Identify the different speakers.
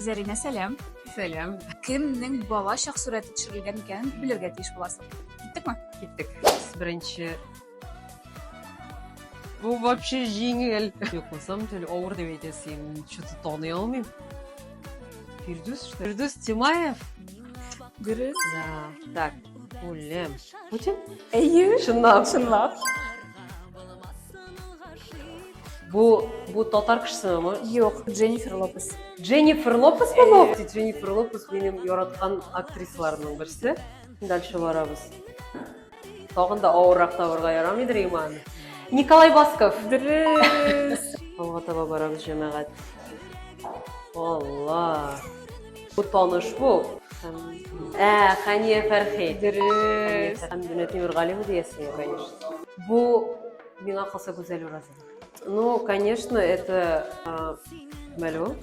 Speaker 1: Зәринә, сәлам.
Speaker 2: Сәлам.
Speaker 1: Кемнең бала чак сурәте төшерелгән икәнен белергә тиеш буласың. Киттекме?
Speaker 2: Киттек. Беренче. Бу вообще җиңел. Юк, на самом деле авыр дип әйтәсе, что-то таный алмыйм. Фирдүс, что? Фирдүс Тимаев?
Speaker 1: Дөрес.
Speaker 2: Да. Так, үлем. Путин?
Speaker 1: Әйе.
Speaker 2: Чынлап.
Speaker 1: Чынлап.
Speaker 2: Бу бу татар кешесеме?
Speaker 1: Юк, Дженнифер Лопес.
Speaker 2: Дженнифер Лопес мы бу? Дженнифер Лопес минем яраткан актрисаларның берсе. Дальше барабыз. Тагын да авыррак табырга ярамыйдыр иман. Николай Басков.
Speaker 1: Дөрес.
Speaker 2: Алга таба барабыз, җәмәгать. Алла. Бу таныш бу. Ә, Хәния Фәрхи.
Speaker 1: Дөрес.
Speaker 2: Хәмдүнә Тимергалиева диясең, конечно. Бу миңа калса Гүзәл Уразова. Ну, конечно, это Мәлу.